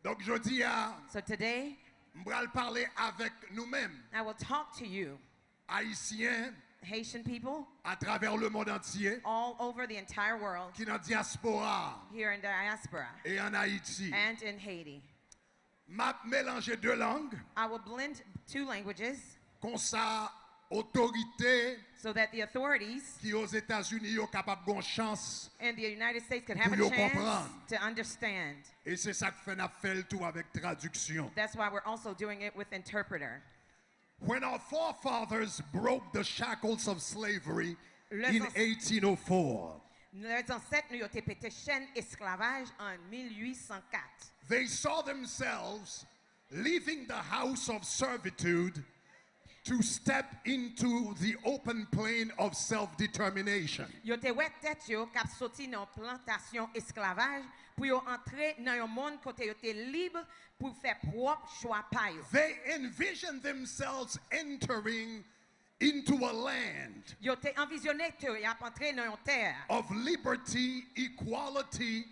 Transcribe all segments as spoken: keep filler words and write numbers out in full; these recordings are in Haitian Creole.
Donk, jodi a, So today, m pral pale avèk nou menm, I will talk to you, Ayisyen, Haitian people, atravè lemonn antye, all over the entire world, ki nan dyaspora a here in diaspora, e ann Ayiti. And in Haiti. M ap melanje de lang, I will blend two languages konsa otorite so that the authorities ki Ozetazini yo kapab gon chans in the United States could have pou a yo chance konprann. To understand. E se sa k fè n ap fè l tou avèk tradiksyon. That's why we're also doing it with interpreter. When our forefathers broke the shackles of slavery Lè in zans- eighteen oh four, Lè zansèt nou yo te pete chèn esklavaj an mil uit san kat. They saw themselves leaving the house of servitude to step into the open plain of self-determination. Yo te wè tèt yo k ap soti nan plantasyon esklavaj pou yo antre nan yon monn kote yo te lib pou fè pwòp chwa pa yo. They envisioned themselves entering into a land Yo te anvizyone ke y ap antre nan yon tè of liberty, equality,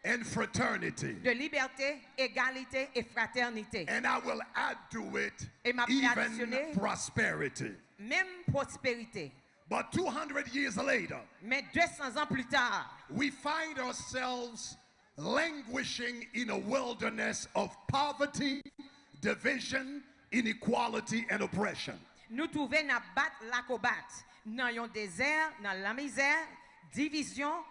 and fraternity. De libète, egalite e fratènite. And I will add to it E m ap even adisyone prosperity. Menm pwosperite. But two hundred years later, Men de san zan pli ta, we find ourselves languishing in a wilderness of poverty, division, inequality, and oppression. Nou twouve n ap bat lakobat nan yon dezè, nan lamizè, divizyon,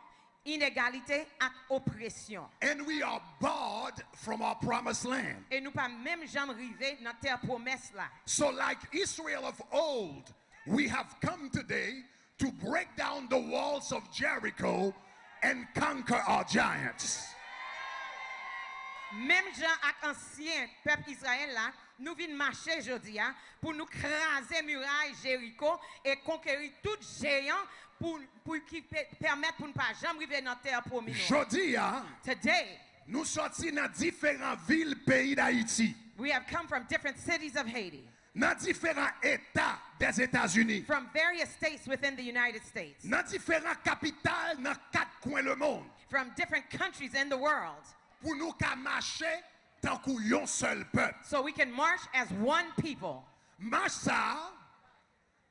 inegalite ak opresyon. And we are barred from our promised land. E nou pa menm janm rive nan tè pwomès la. So, like Israel of old, we have come today to break down the walls of Jericho and conquer our giants. Menm jan ak ansyen pèp Izrayèl la, nou vin mache jodi a pou nou kraze miray Jeriko e konkeri tout jeyan pou, pou ki pe- pèmèt pou n pa janm rive nan tè pwomi nou. Jodi a, Today, nou sòti nan diferan vil peyi Dayiti, we have come from different cities of Haiti, nan diferan eta Dèzetazini, from various states within the United States, nan diferan kapital nan kat kwen lemonn, from different countries in the world, pou nou ka mache tankou yon sèl pèp. So we can march as one people. Mach sa a,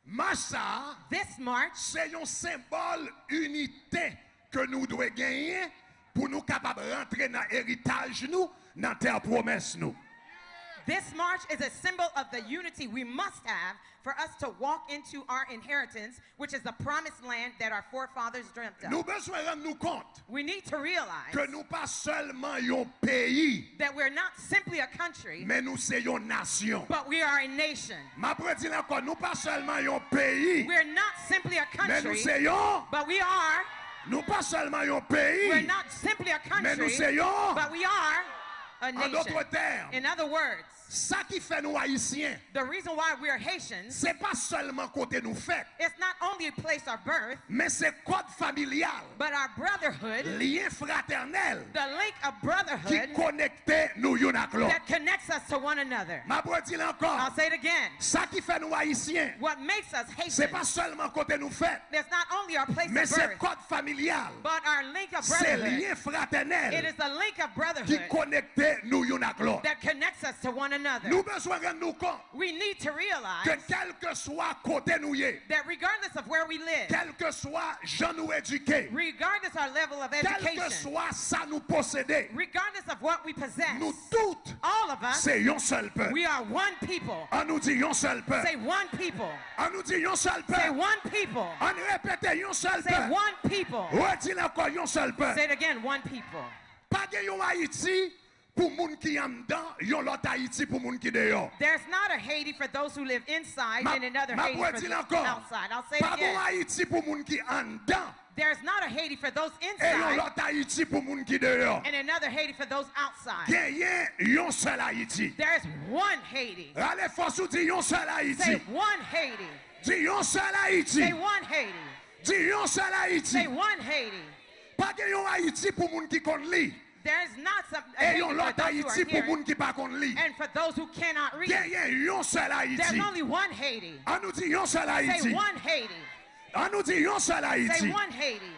mach sa a, This march se yon senbòl inite ke nou dwe genyen pou nou kapab rantre nan eritaj nou, nan tè pwomès nou. This march is a symbol of the unity we must have for us to walk into our inheritance, which is the promised land that our forefathers dreamt of. Nou bezwen rann nou kont We need to realize ke nou pa sèlman yon peyi, that we're not simply a country, men nou se yon nasyon. But we are a nation. M ap redi l ankò, nou pa sèlman yon peyi, We're not simply a men nou country, se yon. But we are. Nou pa sèlman yon peyi, We're not simply a men nou country, se yon. But we are a An dòt nation. Tèm, In other words, sa ki fè nou Ayisyen, the reason why we're Haitians se pa sèlman kote nou fèt, is not only a place of birth, men se kòd familyal, but our brotherhood, lyen fratènèl the link of ki brotherhood konekte nou youn ak lòt. That connects us to one another. M ap redi l ankò. I'll say it again. Sa ki fè nou Ayisyen, What makes us se pa Haitians sèlman kote nou fèt, is not only our place men of se birth, kòd familyal, but our link of se brotherhood. Lyen fratènèl It is the link of ki brotherhood konekte nou youn ak lòt. That connects us to one another. Nou bezwen rann nou kont We need to ke realize kèlkeswa kote nou ye, that regardless of where we live, kèlkeswa jan nou edike, regardless our level of education, kèlkeswa sa nou posede, regardless of what we possess, nou tout all of us, se yon sèl pèp. We are one people. An nou di yon sèl pèp. Say one people. An nou di yon sèl Say pèp. One people. An repete yon sèl Say pèp. One people. Redi l ankò, yon sèl pèp. Say it again, one people. Pa gen yon Ayiti pou moun ki anndan, yon lòt Ayiti pou moun ki deyò. There's not a Haiti for those who live inside and another Haiti for those outside. I'll say it again. Pa gen yon Ayiti pou moun ki anndan. There's not a Haiti for those inside. E yon lòt Ayiti pou moun ki deyò. And another Haiti for those outside. Genyen yon sèl Ayiti. There's one Haiti. Rale fòs ou di yon sèl Ayiti. Say one Haiti. Di yon sèl Ayiti. Say one Haiti. Di yon sèl Ayiti. Say one Haiti. Pa gen yon Ayiti pou moun ki konn li. There's not some E yon lòt Ayiti pou moun ki pa konn li. And for those who cannot read. Genyen yon sèl Ayiti. There's only one Haiti. An nou di yon sèl Ayiti. Say one Haiti. An nou di yon sèl Ayiti. Say one Haiti.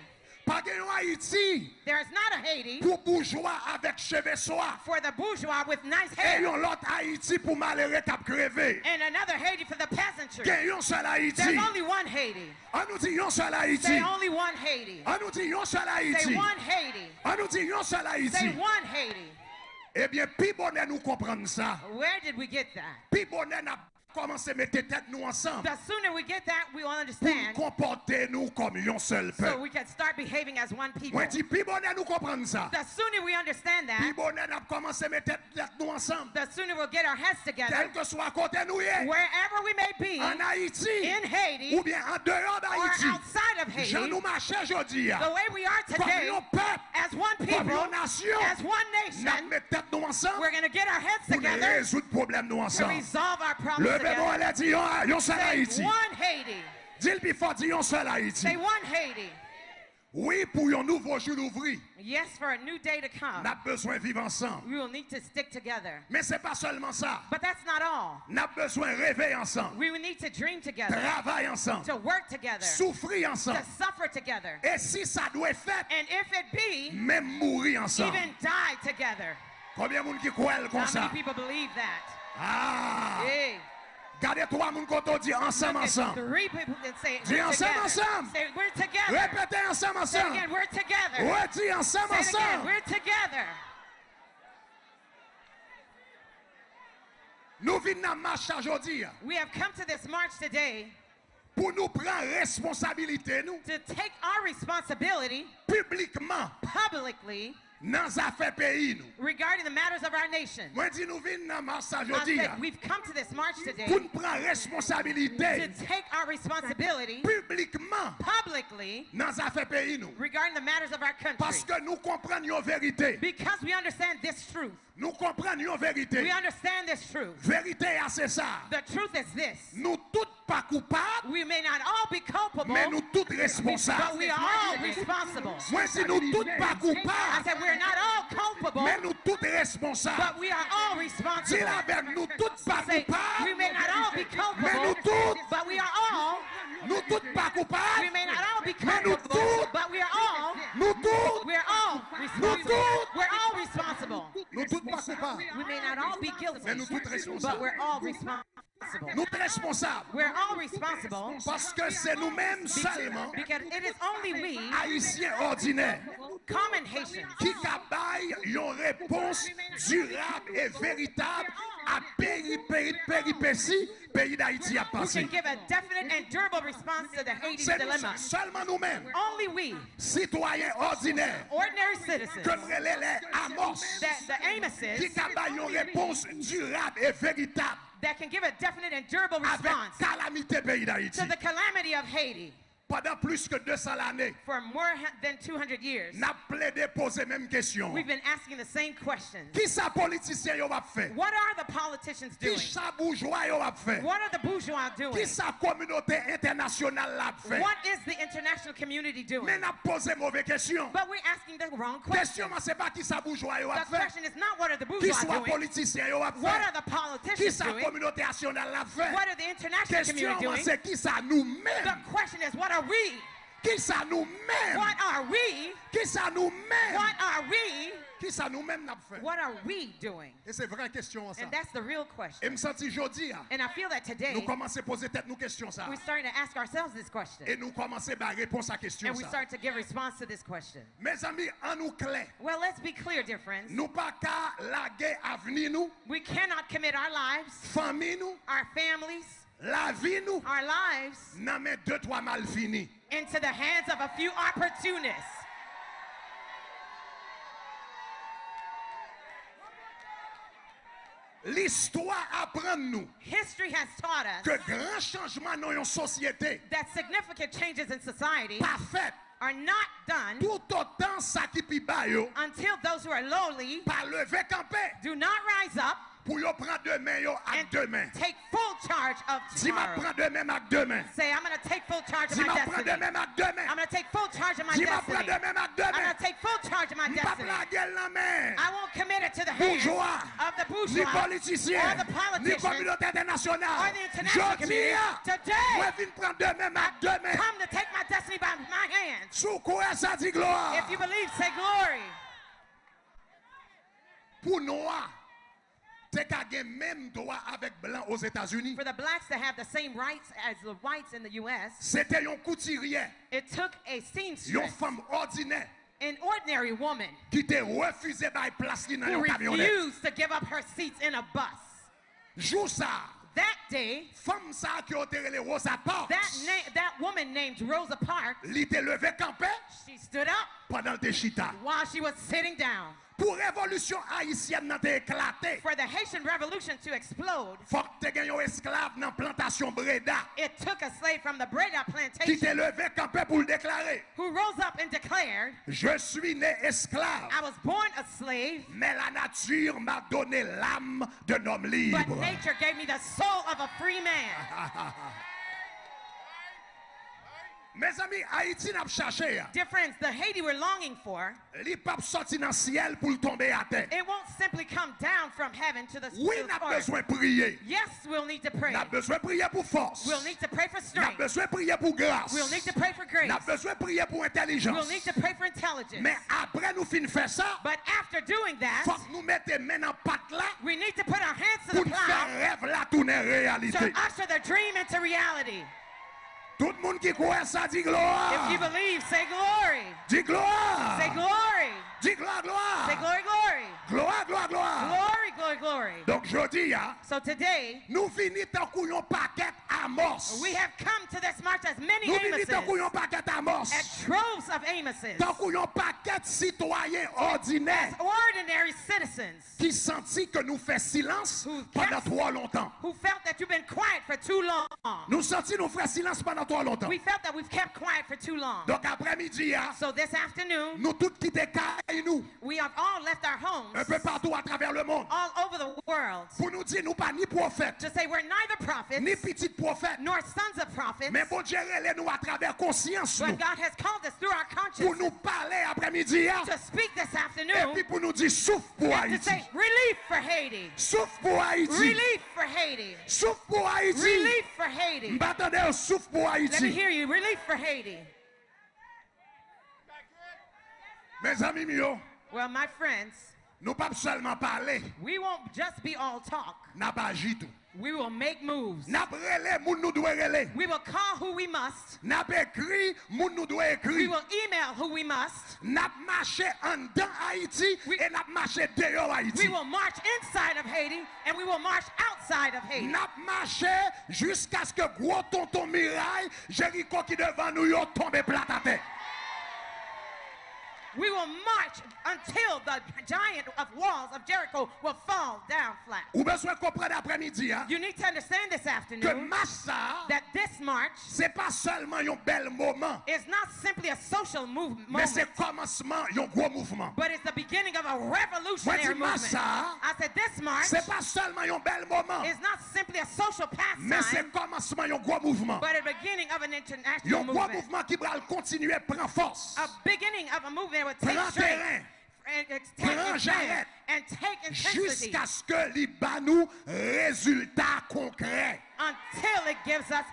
Pa gen yon Ayiti There is not a Haiti pou boujwa avèk cheve swa. For the bourgeois with nice hair. E yon lòt Ayiti pou malere k ap kreve. And another Haiti for the peasantry. Gen yon sèl Ayiti. There's only one Haiti. An nou di yon sèl Ayiti. Say only one Haiti. An nou di yon sèl Ayiti. Say one Haiti. An nou di yon sèl Ayiti. Say one Haiti. Ebyen, pi bonè nou konprann sa, Where did we get that? Pi bonè n ap kòmanse mete tèt nou ansanm. The sooner we get that, we will understand. Pou n konpòte nou kòm yon sèl pèp. So we can start behaving as one people. Mwen di, pi bonè nou konprann sa, The sooner we understand that, pi bonè n ap kòmanse mete tèt nou ansanm. The sooner we'll get our heads together. Kèlkeswa kote nou ye, Wherever we may be, an Ayiti, in Haiti, oubyen an deyò or Dayiti, outside of Haiti, jan nou mache jodi a, the way we are today, kòm yon pèp, as one people, kòm yon nasyon, as one nation, n ap met tèt nou ansanm, we're gonna get our heads together, pou n rezoud pwoblèm nou ansanm. To resolve our problems together. Leve men w anlè, di yon, yon sèl Ayiti. Say one Haiti. Di l pi fò, di yon sèl Ayiti. Say one Haiti. Wi, pou yon nouvo jou louvri, Yes, for a new day to come, n ap bezwen viv ansanm. We will need to stick together. Men se pa sèlman sa. But that's not all. N ap bezwen reve ansanm. We will need to dream together, Travay ansanm. To work together, Soufri ansanm. To suffer together. E si sa dwe fèt, And if it be, Menm mouri ansanm. Even die together. Konbyen moun ki kwè l How konsa? Many people believe that? Ah! Hey. Gade twa moun kote w, di ansanm, Look at ansanm. Three people and say, Di "We're ansanm, together." Ansanm. Say, "We're together." Repete ansanm, Say it ansanm. Again, "We're together." Redi ansanm, Say it again, ansanm. "We're together." Nou vin nan mach sa jodi a. We have come to this march today Pou nou pran responsabilite nou. To take our responsibility Piblikman. Publicly Nan zafè peyi nou. Regarding the matters of our nation. Mwen di nou vin nan mach sa jodi a. I said we've come to this march today Pou n pran responsabilite. To take our responsibility Piblikman. Publicly Nan zafè peyi nou. Regarding the matters of our country. Paske nou konprann yon verite. Because we understand this truth. Nou konprann yon verite. We understand this truth. Verite a se sa. The truth is this. Nou tout pa koupab, We may not all be culpable, men nou tout responsab. But we are all responsible. Mwen di nou tout pa koupab, I said we're not all culpable, men nou tout responsab. But we are all responsible. Di l avè m, nou tout pa Say, koupab, we may not all be culpable, men nou tout, but we are all. Nou tout pa koupab, we may not all be culpable, men nou tout, but we are all. Nou tout, we are all responsible. Nou tout, we're all responsible. Nou tout pa koupab. We may not all be guilty, men nou tout responsab. But we're all responsible. Nou t responsab. We're all responsible. Paske se nou menm sèlman, Because it is only we, Ayisyen òdinè, common Haitians, ki ka bay yon repons dirab e veritab a peri, peri, peripesi peyi Dayiti ap pase. Who can give a definite and durable response to the Haiti's dilemma. Se nou sèlman, nou menm. Only we, sitwayen òdinè, ordinary citizens, ke m rele lè Amos, that the Amoses, ki ka bay yon repons dirab e veritab that can give a definite and durable response, avèk kalamite peyi Dayiti, to the calamity of Haiti. Pandan plis ke de san lane, For more ha- than two hundred years, n ap plede poze menm kesyon. We've been asking the same questions. Kisa politisyen yo ap fè? What are the politicians doing? Kisa boujwa yo ap fè? What are the bourgeois doing? Kisa kominote entènasyonal la ap fè? What is the international community doing? Men n ap poze move kesyon. But we're asking the wrong question. Kesyon an se pa kisa boujwa yo ap fè. The question is not what are the bourgeois doing? Kisa politisyen yo ap fè? What are the politicians doing? Kisa kominote entènasyonal la ap fè? What are the international community doing? Kesyon an se kisa nou menm? The question is what are we? Kisa nou menm? What are we? Kisa nou menm? What are we? Kisa nou menm n ap fè? What are we doing? E se vrè kesyon an sa. And that's the real question. E m santi jodi a, And I feel that today, nou kòmanse poze tèt nou kesyon sa. We're starting to ask ourselves this question. E nou kòmanse bay repons a kesyon sa. And we start to give response to this question. Mezanmi, an nou klè. Well, let's be clear, dear friends. Nou pa ka lage avni nou, We cannot commit our lives, fanmi nou, our families, lavi nou, our lives, nan men de twa malfini, into the hands of a few opportunists. Listwa aprann nou, History has taught us, ke gran chanjman nan yon sosyete, that significant changes in society, pa fèt, are not done, toutotan sa ki pi ba yo, until those who are lowly, pa leve kanpe, do not rise up, pou yo pran demen yo ak demen. Take full charge of tomorrow. Di, "M ap pran demen m ak demen." Say, "I'm gonna take full charge of my destiny." Di, "M ap pran demen m ak demen." I'm gonna take full charge of my destiny. Di, "M ap pran demen m ak demen." I'm gonna take full charge of my destiny. M p ap lage l nan men. I won't commit it to the hands Boujwa, of the ni bourgeois politisyen, or the ni politicians kominote entènasyonal. or the international Jodi community. a, Today, mwen vin pran demen m ak demen. Come to take my destiny by my hands. Si w kwè sa, di glwa. If you believe, say glory. Pou nwa te ka gen menm dwa avèk blan Ozetazini. For the blacks to have the same rights as the whites in the U S, Se te yon koutiryè, it took a yon seamstress, fanm òdinè, an ordinary woman, ki te refize bay plas li nan who yon kamyonèt. Refused to give up her seats in a bus. Jou sa a, That day, fanm sa a ke yo te rele Rosa Parks, that, na- that woman named Rosa Parks, li te leve kanpe she stood up pandan l te chita. While she was sitting down. Pou revolisyon ayisyèn nan te eklate, For the Haitian Revolution to explode, fòk te gen yon esklav nan plantasyon Breda it took a slave from the Breda ki te plantation leve kanpe pou l deklare, who rose up and declared, Je suis né esclave, I was born a slave, mais la nature m'a donné l'âme d'un homme libre. But nature gave me the soul of a free man. Mezanmi, Ayiti n ap chache a, Dear friends, the Haiti we're longing for, li p ap sòti nan syèl pou l tonbe atè. It won't simply come down from heaven to the Wi, to n ap earth. Bezwen priye. Yes, we'll need to pray. N ap bezwen priye pou fòs. We'll need to pray for N ap strength. Bezwen priye pou gras. We'll need to pray for grace. N ap bezwen priye pou entèlijans. We'll need to pray for intelligence. Men apre nou fin fè sa, But after doing that, fòk nou mete men nan pat la we need to put our hands to pou the n fè plow rèv la tounen to reyalite. Usher the dream into reality. Tout moun ki kwè sa, di If glwa. You believe, say glory. Di glwa. Say glory. Di glwa, glwa. Say glory, glory. Glwa, glwa, glwa. Glory, glory, glory. Donk, jodi a, So today, nou vini tankou yon pakèt Amos. We have come to this march as many Nou vini Amoses, tankou yon pakèt Amos. As droves of Amoses, Tankou yon pakèt sitwayen òdinè as ordinary citizens ki santi ke nou fè silans pandan twò lontan. Who felt that you've been quiet for too long. Nou santi nou fè silans pandan twò lontan. We felt that we've kept quiet for too long. Donk, aprèmidi a, So this afternoon, nou tout kite kay nou we have all left our homes enpe patou atravè lemonn all over the world pou nou di nou pa ni pwofèt, to say we're neither prophets ni pitit pwofèt. Nor sons of prophets, Men Bondye rele nou atravè konsyans but nou God has called us through our pou nou conscience pale aprèmidi a. To speak this Epi afternoon pou nou di souf pou and to Ayiti. Say relief for Haiti. Souf pou Ayiti. Relief for Haiti. Souf pou Ayiti. Relief for Haiti. M pa tande yo, souf pou Let me Ayiti. Hear you. Relief for Haiti. Mezanmi m yo, Well, my friends, nou p ap sèlman pale, we won't just be all talk. N ap aji tou. We will make moves. N ap rele moun nou dwe rele. We will call who we must. N ap ekri moun nou dwe We ekri. Will email who we must. N ap mache anndan Ayiti e n ap mache deyò Ayiti. We will march inside of Haiti and we will march outside of Haiti. N ap mache jiskaske gwo tonton miray Jeriko ki devan nou yo tonbe plat atè. We will march until the giant of walls of Jericho will fall down flat. Ou bezwen konprann aprèmidi a. You need to understand this Ke afternoon mach sa a, that this march se pa sèlman yon bèl moman, is not simply a social movement, men se kòmansman yon gwo mouvman. But it's the beginning of a Mwen revolutionary di mach movement. Sa a, I said this march se pa sèlman yon bèl moman, is not simply a social men se pastime, kòmansman yon gwo mouvman. But a beginning of an international Yon gwo movement. Mouvman ki pral kontinye pran fòs, A beginning of a movement that will take pran strength teren, and ex- take pran its land jarèt, and take intensity jiskaske li ba nou rezilta konkrè. Until it gives us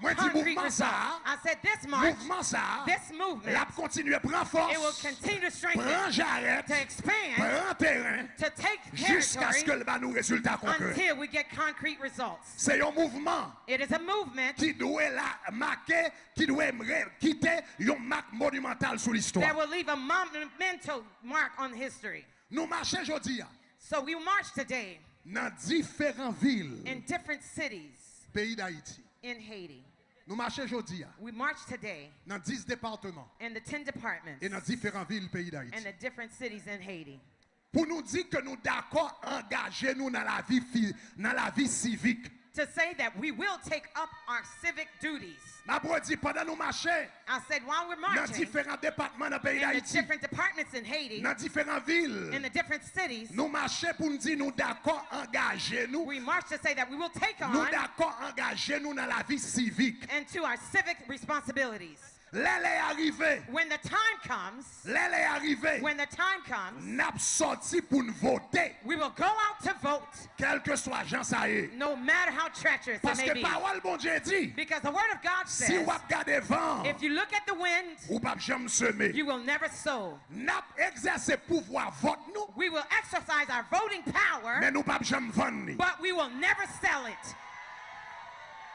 Mwen di concrete mouvman sa results. A, I said this march, mouvman sa A, this movement, l ap kontinye pran fòs, it will continue to strengthen, pran jarèt, to expand, pran teren, to take jiskaske territory l ba nou rezilta konkrè. Until we get concrete results. Se yon mouvman It is a movement ki dwe la make, ki dwe re- kite yon mak monimantal sou listwa. That will leave a monumental mark on history. Nou mache jodi a. So we march today Nan diferan vil in different cities peyi Dayiti. In Haiti. Nou mache jodi a. We march today Nan dis depatman in the ten departments e nan diferan vil peyi Dayiti. And the different cities in Haiti. Pou nou di ke nou dakò angaje nou nan lavi fi- nan lavi sivik. To say that we will take up our civic duties. M ap redi, pandan nou mache I said while we're nan marching diferan depatman nan peyi in the Dayiti, different departments in Haiti, nan diferan vil, in the different cities, nou mache pou n di nou dakò angaje nou. We march to say that we will take Nou on dakò angaje nou nan lavi sivik. And to our civic responsibilities. Lè lè a rive, When the time comes, lè lè a rive, when the time comes, n ap sòti pou n vote. We will go out to vote Kèlkeswa jan sa ye. No matter how treacherous it may Paske be. Pawòl Bondye di, Because the Word of God si says, w ap gade van an, If you look at the wind, ou p ap janm seme. You will never sow. N ap egzèse pouvwa vòt nou, We will exercise our voting power, men nou p ap janm vann li. But we will never sell it.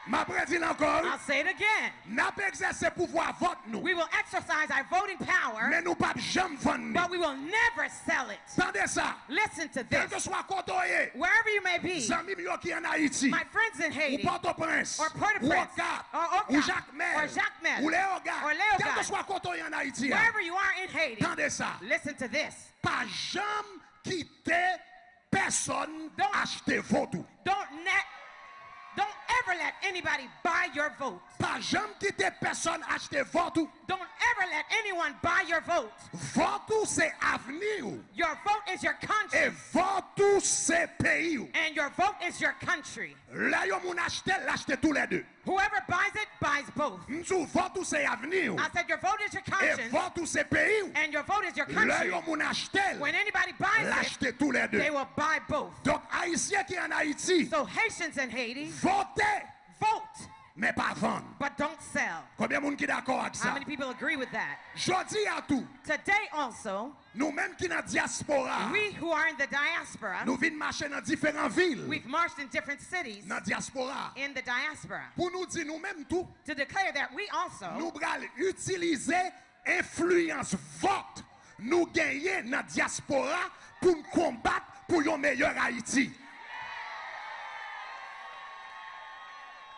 M ap redi l ankò, wi. I'll say it again. N ap egzèse pouvwa vòt nou, We will exercise our voting power, men nou p ap janm vann li. But we will never sell it. Tande sa. Listen to this. Kèlkeswa kote w ye, Wherever you may be, zanmi m yo ki ann Ayiti, my friends in ou Haiti, Pòtoprens, or Port-au-Prince, ou Okap, or Okap, ou Jakmèl, or Jacmel, ou Leyogàn, or Leyogàn, kèlkeswa kote w ye ann Ayiti a, wherever you are in Haiti, tande sa. Listen to this. Pa janm kite pèsonn Don't- achte vòt ou. Don't net, don't ever let anybody buy your vote. Pa janm kite pèsonn achte vòt ou. Don't ever let anyone buy your vote. Vòt ou se avni w. Your vote is your E conscience, vòt ou se peyi w. And your vote is your country. Lè yon moun achte l, l achte toulède. Whoever buys it buys both. M di w, vòt ou se avni w. I said your vote is your E conscience, vòt ou se peyi w. And your vote is your Lè country. Yon moun achte l, When anybody buys l it, achte toulède. They will buy both. Donk, Ayisyen ki ann Ayiti, So Haitians in Haiti, vote, vote, men pa vann. But don't sell. Konbyen moun ki dakò ak How sa? Many people agree with that? Jodi a tou, Today also, nou menm ki nan dyaspora, We who are in the diaspora, Nou vin mache nan diferan vil We've marched in different cities nan dyaspora in the diaspora pou nou di nou menm tou, to declare that we also nou pral itilize enfliyans vòt nou genyen nan dyaspora pou n konbat pou yon meyè Ayiti.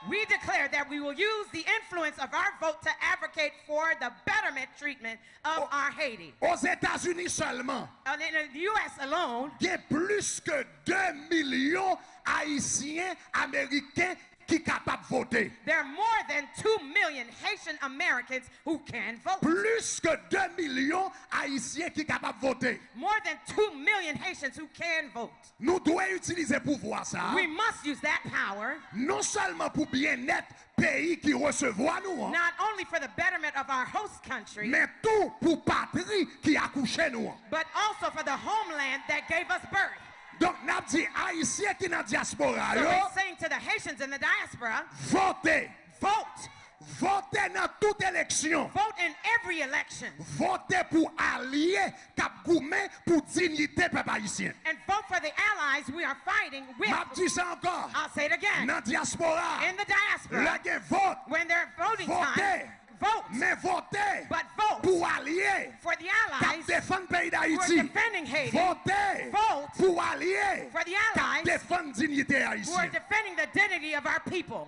We declare that we will use the influence of our vote to advocate for the betterment treatment of our Haiti. Ozetazini sèlman, And in the U S alone, gen plis ke de milyon Ayisyen Ameriken ki kapab vote. There are more than two million Haitian Americans who can vote. Plis ke de milyon Ayisyen ki kapab vote. More than two million Haitians who can vote. Nou dwe itilize pouvwa sa a, We must use that power non sèlman pou byennèt peyi ki resevwa nou an, not only for the betterment of our host country, men tou pou patri ki akouche nou an. But also for the homeland that gave us birth. Donk, n ap di Ayisyen ki nan dyaspora So yo, we're saying to the Haitians in the diaspora, vote. Vote. Vote nan tout eleksyon. Vote in every election. Vote pou alye k ap goumen pou diyite pèp ayisyen. And vote for the allies we are fighting with. M ap di sa ankò. I'll say it again. Nan dyaspora, In the diaspora, lè gen vòt, When there's voting vote. Time, vote. Men vote But vote pou alye for the k ap allies defann peyi who are Dayiti. Defending Haiti. Vote Vote pou alye For the k ap allies defann diyite Who are ayisyen. Defending the dignity of our people.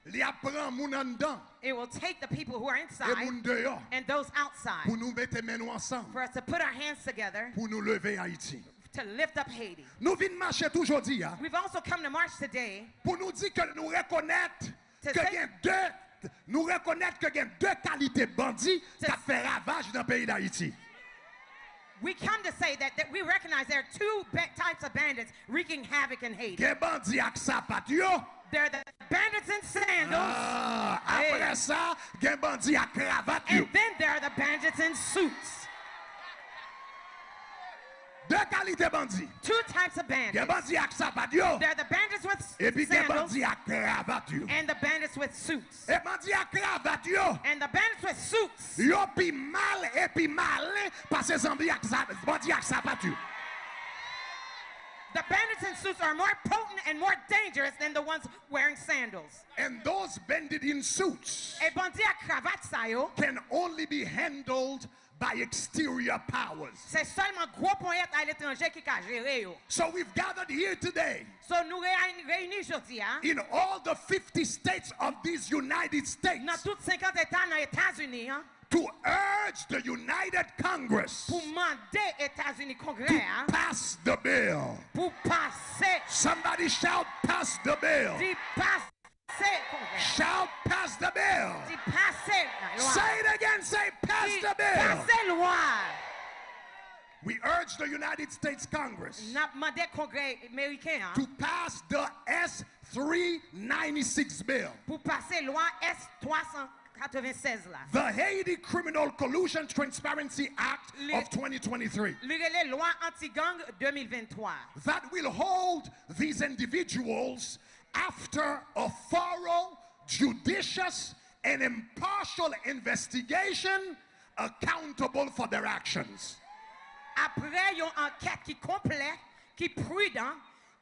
Li ap pran moun anndan It will take the people who are e inside moun deyò and those outside pou nou mete men nou ansanm for us to put our hands together pou nou leve Ayiti. To lift up Haiti. Nou vin mache tou jodi a We've also come to march today pou nou di ke nou rekonèt To ke say- gen de nou rekonèt ke gen de kalite bandi To- k ap fè ravaj nan peyi Dayiti. We come to say that, that we recognize there are two ba- types of bandits wreaking havoc in Haiti. Gen bandi ak sapat yo. There are the bandits in sandals, Ah, apre Hey. Sa, gen bandi ak kravat yo. And then there are the bandits in suits. De kalite bandi. Two types of Gen bandits. Bandi ak sapat yo. There are the bandits with Epi gen sandals bandi ak kravat yo. And the bandits with suits. E bandi ak kravat yo, And the bandits with suits. Yo pi mal e pi malen pase zanbi ak sa- bandi ak sapat yo. The bandits in suits are more potent and more dangerous than the ones wearing sandals. And those bandits in suits E bandi ak kravat sa yo, can only be handled by exterior powers. Se sèlman gwo ponyèt aletranje ki ka jere yo. So we've gathered here today So nou reyini, reyini jodi a in all the fifty states of these United States nan tout senkant eta nan Etazini an to urge the United Congress pou mande Etazini Kongrè to a pass the bill. Pou pase. Somebody shout, "Pass the bill." Di pase Kongrè. Shout, "Pass the bill." Di pase lwa. Say it again, say, "Pass Di the bill." Pase lwa. We urge the United States Congress N ap mande Kongrè Meriken an to pass the S three ninety-six bill. Pou pase lwa S twa san katrevennsèz la. The Haiti Criminal Collusion Transparency Act of twenty twenty-three. Li rele Lwa Anti-Gang de mil venntwa. That will hold these individuals, after a thorough, judicious, and impartial investigation, accountable for their actions. Apre yon ankèt ki konplè, ki pridan,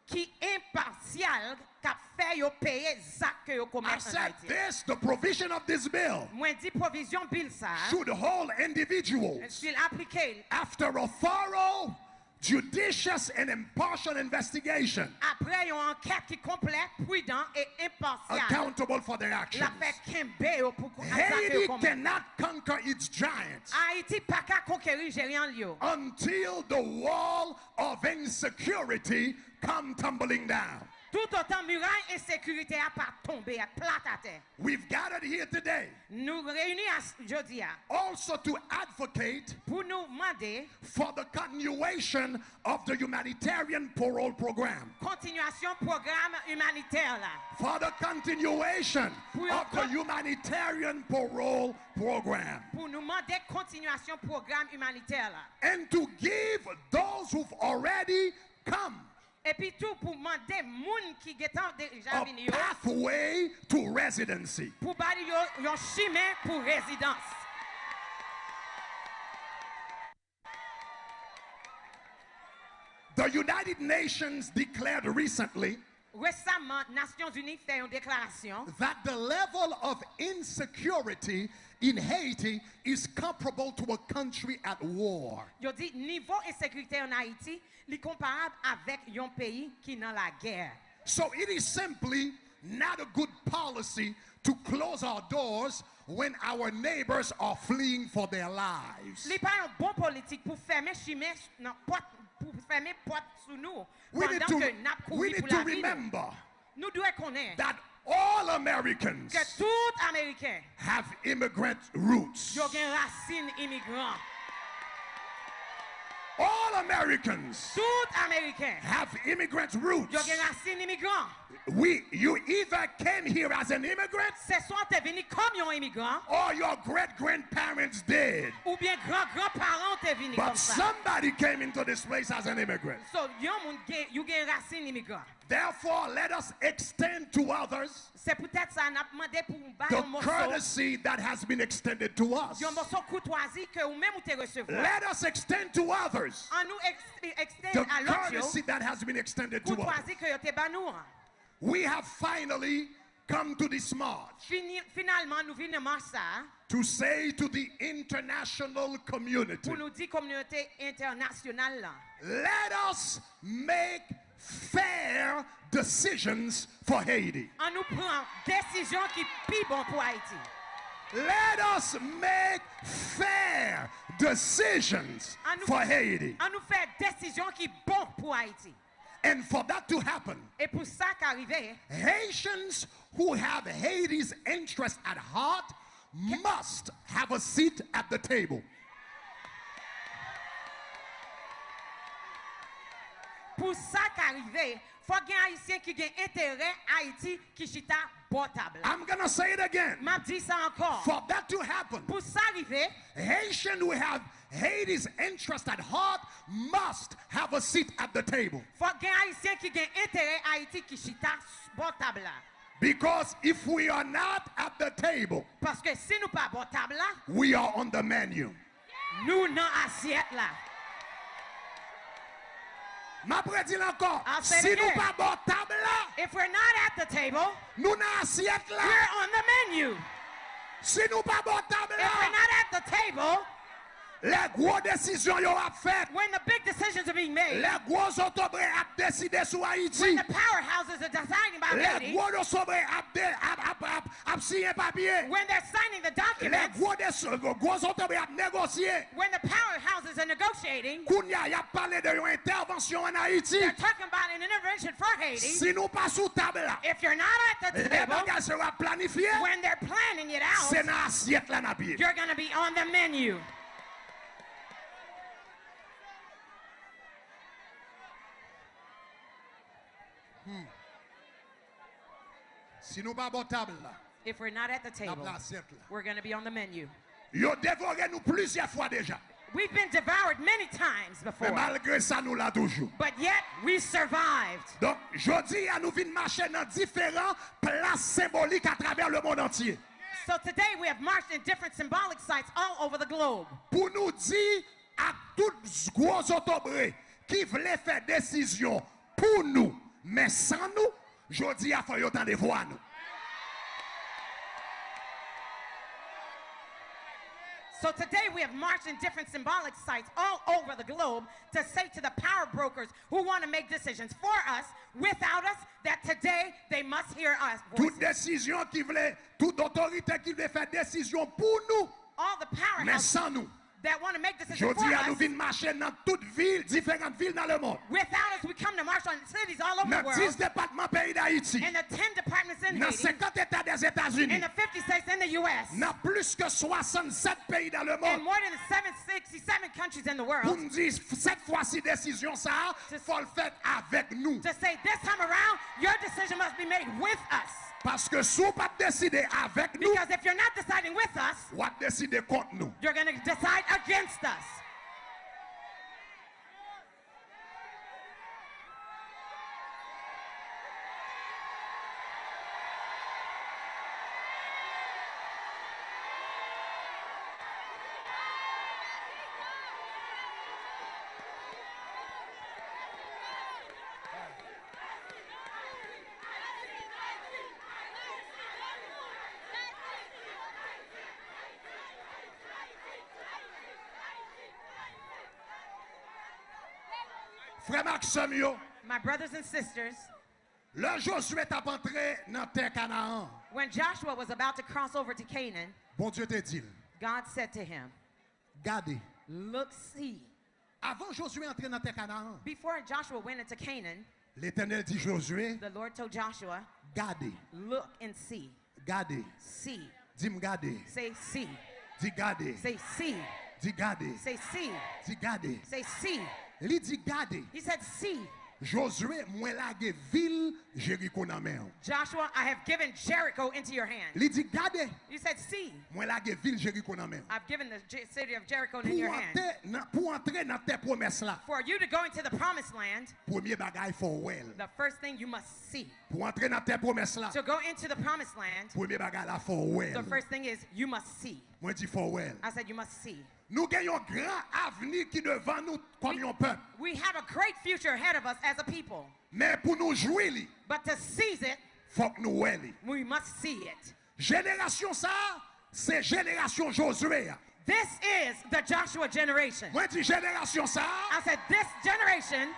ki enpasyal, k ap fè yo peye zak ke yo komèt ann Ayiti. I said this, the provision of this bill Mwen di pwovizyon bil sa a, should hold individuals, si l aplike, after a thorough, judicious, and impartial investigation, apre yon ankèt ki konplè, pridan e enpasyal, accountable for their actions. L ap fè kenbe yo pou zak ke yo komèt. Haiti cannot conquer its giants. Ayiti pa ka konkeri jeyan l yo. Until the wall of insecurity come tumbling down. Toutotan miray ensekirite a pa tonbe, a plat atè. We've gathered here today Nou reyini a s- jodi a also to advocate pou nou mande for the continuation of the humanitarian parole program. Kontinyasyon pwogram imanitè la. For the continuation Pou yo of the kon- humanitarian parole program. Pou nou mande kontinyasyon pwogram imanitè la. And to give those who've already come Epi tou pou mande moun ki gentan deja a vini yo pathway to residency. Pou ba yo yon chimen pou rezidans. The United Nations declared recently Resaman, Nasyonzini fè yon deklarasyon that the level of insecurity in Haiti is comparable to a country at war. Yo di nivo ensekirite ann Ayiti li konparab avèk yon peyi ki nan lagè. So it is simply not a good policy to close our doors when our neighbors are fleeing for their lives. Li pa yon bon politik pou fèmen chimen nan pòt, pou fèmen pòt sou nou pandan ke n ap kouri pou lavi nou. We need to remember Nou dwe konnen that all Americans ke tout Ameriken have immigrant roots. Yo gen rasin imigran. All Americans Tout Ameriken have immigrant roots. Yo gen rasin imigran. We, you either came here as an immigrant Se swa w te vini kòm yon imigran, or your great grandparents did. Oubyen gran gran paran w te vini kòm sa. But somebody came into this place as an immigrant. So, yon moun gen, yo gen rasin imigran. Therefore, let us extend to others Se poutèt sa, n ap mande pou w bay the yon moso, courtesy that has been extended to us. Yon moso koutwazi ke ou menm ou te resevwa. Let us extend to others An nou eks-, ekstend the a lòt yo courtesy that has been extended to us. Koutwazi ke yo te ban nou an. We have finally come to this march Fini, finalman, nou vin nan mach sa a to say to the international community, pou nou di kominote entènasyonal la, let us make fair decisions for Haiti. An nou pran desizyon ki pi bon pou Ayiti. Let us make fair decisions An nou, for Haiti. An nou fè desizyon ki bon pou Ayiti. And for that to happen, E pou sa ka rive, Haitians who have Haiti's interest at heart must have a seat at the table. Pou sa ka rive, fòk gen Ayisyen ki gen enterè Ayiti ki chita bò tab la. I'm gonna say it again. M ap di sa ankò. For that to happen, Pou sa rive, Haitian who have Haiti's interest at heart must have a seat at the table. Fòk gen Ayisyen ki gen enterè Ayiti ki chita s- bò tab la. Because if we are not at the table, Paske si nou pa bò tab la, we are on the menu. Nou nan asyèt la. M ap redi l ankò. I'll say it again. Si nou pa bò tab la, If we're not at the table, nou nan asyèt la. We're on the menu. Si nou pa bò tab la, If we're not at the table, lè gwo desizyon yo ap fèt, when the big decisions are being made, lè gwo zotobre ap deside sou Ayiti, when the powerhouses are deciding about Haiti, lè gwo zotobre ap, de, ap, ap, ap, ap siyen papye, when they're signing the documents, lè gwo, de, gwo zotobre ap negosye, when the powerhouses are negotiating, kounye a y ap pale de yon entèvansyon ann Ayiti. They're talking about an intervention for Haiti. Si nou pa sou tab la, If you're not at the table, lè bagay sa yo ap planifye, when they're planning it out, se nan asyèt la n ap ye. You're gonna be on the menu. Hmm. Si nou pa bò tab la, If we're not at the n ap table, nan asyèt la. We're going to be on the menu. Yo devore nou plizyè fwa deja. We've been devoured many times Men before, malgre sa, nou la toujou. But yet we survived. Donk, jodi a, nou vin mache nan diferan plas senbolik atravè lemonn antye. So today we have marched in different symbolic sites all over the globe. Pou nou di ak tout gwo zotobre ki vle fè desizyon pou nou, men san nou, jodi a, fò yo tande vwa nou. So today we have marched in different symbolic sites all over the globe to say to the power brokers who want to make decisions for us, without us, that today they must hear us. Tout desizyon ki vle, tout otorite ki vle fè desizyon pou nou, All the men powerhouses san nou. That want to make decisions for Jodi a, nou us. Vin mache nan tout vil, diferan vil nan lemonn. Without us, we come to march on cities all over the Nan dis world. Depatman peyi Dayiti, And the ten departments in nan Haiti, senkant Eta Dèzetazini, in the fifty states in the U S, nan plis ke swasannsèt peyi nan and lemonn, more than seven sixty-seven countries in the pou world. m di, sèt fwa si desizyon sa a, fò l fèt avèk nou. To say this time around, your decision must be made with us. Paske si w p ap deside avèk nou, Because if you're not deciding with us, w ap deside kont nou. You're going to decide against us. Frè m ak sè m yo, My brothers and sisters, lè Jozye t ap antre nan tè Kanaan, when Joshua was about to cross over to Canaan, Bondye te di l, God said to him, gade. Look, see. Avan Jozye antre nan tè Kanaan, Before Joshua went into Canaan, Letènèl di Jozye, the Lord told Joshua, gade, Look and see. Gade. See. Di m gade. Say, see. Di gade. Say, see. Di gade. Say, see. Di gade. Say, see. Li di gade. He said, see. Jozye, mwen lage vil Jeriko nan men w. Joshua, I have given Jericho into your hand. Li di gade. He said, see. Mwen lage vil Jeriko nan men w. I've given the J- city of Jericho into your hand. Pou antre nan tè pwomès la. For you to go into the promised land, Premye bagay fò w wè l. The first thing you must see. Pou antre nan tè pwomès la. To go into the promised land, Premye bagay la fò w wè the l. First thing is you must see. Mwen di fò w wè l. I said you must see. Nou gen yon gran avni ki devan nou kòm yon pèp. We have a great future ahead of us as a people. Men pou nou jwi li, But to seize it, fòk nou wè li. We must see it. Jenerasyon sa a, se jenerasyon Jozye a. This is the Joshua generation. Mwen di jenerasyon sa a. I said, this generation.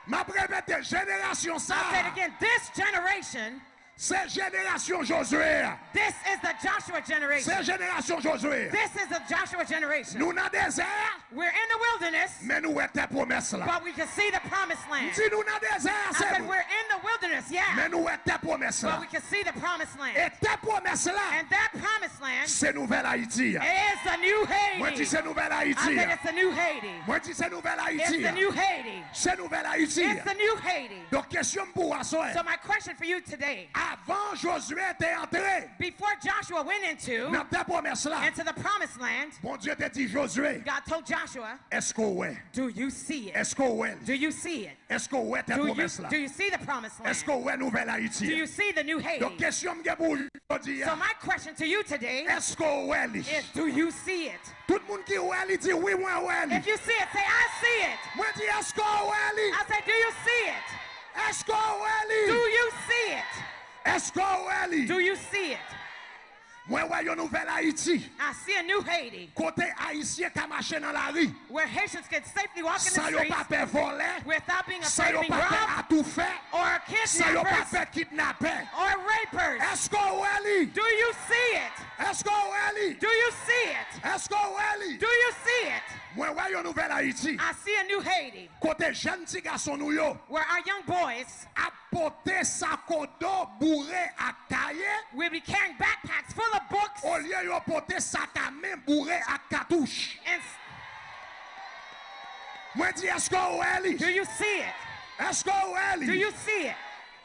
M ap repete, jenerasyon sa a. I said again, this generation. Se jenerasyon Jozye a. This is the Joshua generation. Se jenerasyon Jozye a. This is the Joshua generation. Nou nan dezè a. We're in the wilderness. Men nou wè tè pwomès la. But we can see the promised land. M di nou nan dezè a, I said, se we're in the wilderness, yeah. Men nou wè tè pwomès la. But we can see the promised land. E tè pwomès la, And that promised land se nouvèl Ayiti a. Is the new Haiti. Mwen di se nouvèl I Ayiti said, a. It's the new Haiti. Mwen di se nouvèl It's Ayiti the a. New Haiti. Se nouvèl Ayiti It's a. The new Haiti. Donk kesyon m pou w aswè. So my question for you today, Avan Jozye te antre before Joshua went into nan tè pwomès la, into the promised land, Bondye te di Jozye, God told Joshua, èske w wè? Do you see it? Èske w wè Do li? You see it? Èske w wè tè Do you, pwomès la? Do you see the promised land? Èske w wè nouvèl Do Ayiti a? You see the new Haiti? Donk kesyon m gen pou w jodi So a, my question to you today èske w wè li? Is, do you see it? Tout moun ki wè li di, wi, mwen wè li. If you see it, say, I see it. Mwen di, èske w wè li? I said, do you see it? Èske w wè li? Do you see it? Èske w wè li? Do you see it? Mwen wè yon nouvèl Ayiti. I see a new Haiti. Kote Ayisyen ka mache nan lari. Where Haitians can safely walk in the San yo pa streets pè vòlè. Without being San afraid yo of being pa pè robbed atoufè. Or San yo pa kidnappers pè kidnapè. Or rapers. Èske w wè li? Do you see it? Èske w wè li? Do you see it? Èske w wè li? Do you see it? Mwen wè yon nouvèl Ayiti. I see a new Haiti. Kote jèn ti gason nou yo Where our young boys ap pote sakodo boure ak kaye, will be carrying backpacks full of books olye yo pote sakamen boure ak katouch. and s- Mwen di, èske w wè li? Do you see it? Èske w wè li? Do you see it?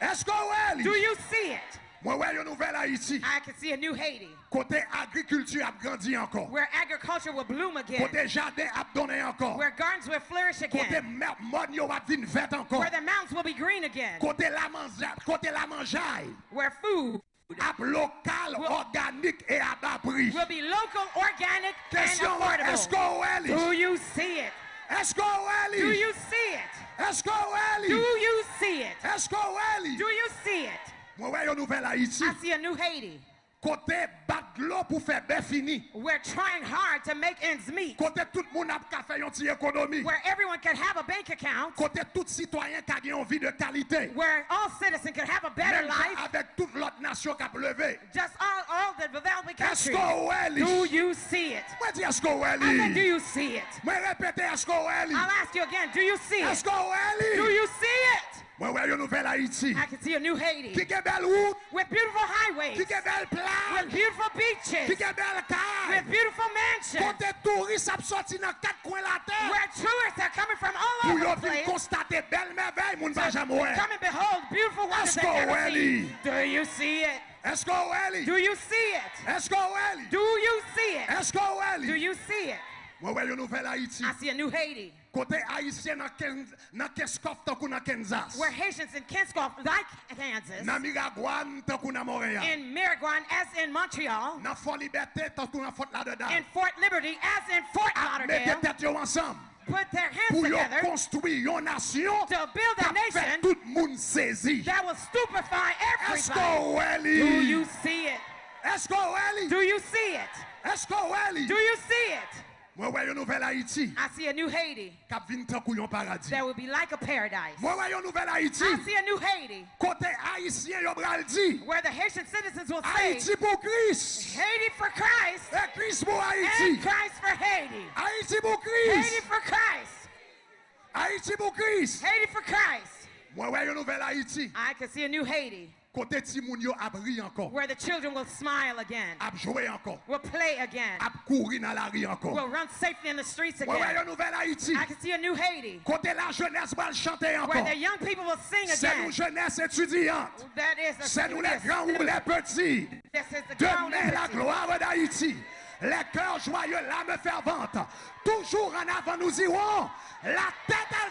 Èske w wè li? Do you see it? Mwen wè yon nouvèl Ayiti. I can see a new Haiti kote agrikilti ap grandi ankò, where agriculture will bloom again, kote jaden ap donnen ankò, where gardens will flourish kote again, mè- mòn yo ap vin vèt ankò, where the mountains will be green again, kote lamanjay, kote lamanjay where food ap lokal, òganik e a ba pri. Will be local, organic, and Kesyon mwen, èske affordable. w wè li? Do you see it? Èske w wè li? Do you see it? Èske w wè li? Do you see it? Èske w wè li? Do you see it? Mwen wè yon nouvèl Ayiti. I see a new Haiti Kote bat dlo pou fè bè fini. Where trying hard to make ends meet, Kote tout moun ap ka fè yon ti ekonomi. Where everyone can have a bank account, Kote tout sitwayen ka gen yon vi de kalite. Where all citizens can have a better Menm jan life, avèk tout lòt nasyon k ap leve. Just all, all the developing Èske countries. w wè li? Do you see it? Mwen di èske w wè I said, do li? You see it? Mwen repete èske w wè li? I'll ask you again, do you see it? Èske w wè li? Do you see it? Mwen wè yon nouvèl Ayiti I can see a new Haiti ki gen bèl wout, with beautiful highways, ki gen bèl with plaj, beautiful beaches, ki gen bèl kay, with beautiful mansions, kote touris ap sòti nan kat kwen latè where tourists are coming from all pou over yo the vin place konstate bèl mèvèy moun pa janm wè. Come and behold beautiful wonders Èske they've w wè never li? Seen. Do you see it? Èske w wè li? Do you see it? Èske w wè li? Do you see it? Èske w wè Do li? You see it? Mwen wè yon nouvèl Ayiti I see a new Haiti kote Ayisyen nan Ken- nan Kenskòf tankou nan Kenzas, where Haitians in Kenskòf, like Kansas, nan Miragwàn tankou nan Montréal, in Miragwàn as in Montreal, nan Fò Libète tankou nan Fòt Ladòdal, in Fort Liberty as in Fort ap mete Lauderdale, tèt yo ansanm put their hands pou yo together konstwi yon nasyon to build k a ap fè nation tout moun sezi. That will stupefy Èske everybody. w wè li? Do you see it? Èske w wè li? Do you see it? Èske w wè li? Do you see it? Mwen wè yon nouvèl Ayiti I see a new Haiti k ap vin tankou yon paradi. That will be like a paradise. Mwen wè yon nouvèl Ayiti I see a new Haiti kote Ayisyen yo pral di where the Haitian citizens will say, Ayiti pou Kris Haiti for Christ e Kris pou and Ayiti. Christ for Haiti. Ayiti pou Haiti Kris. For Christ. Ayiti pou Kris. Haiti for Christ. Mwen wè yon nouvèl Ayiti I can see a new Haiti kote timoun yo ap ri ankò, where the children will smile again, ap jwe ankò, will play again, ap kouri nan lari ankò. Will run safely in the streets Mwen wè again. Yon nouvèl Ayiti I can see a new Haiti kote lajenès pral chante where ankò. the young people will sing Se nou again. Jenès etidyan. That is a Se nou les student. grands ou les petits. This is the ground Demain, la empty. Gloire d'Haïti. Les cœurs joyeux, l'âme fervente. Toujours en avant, nous irons. La tête à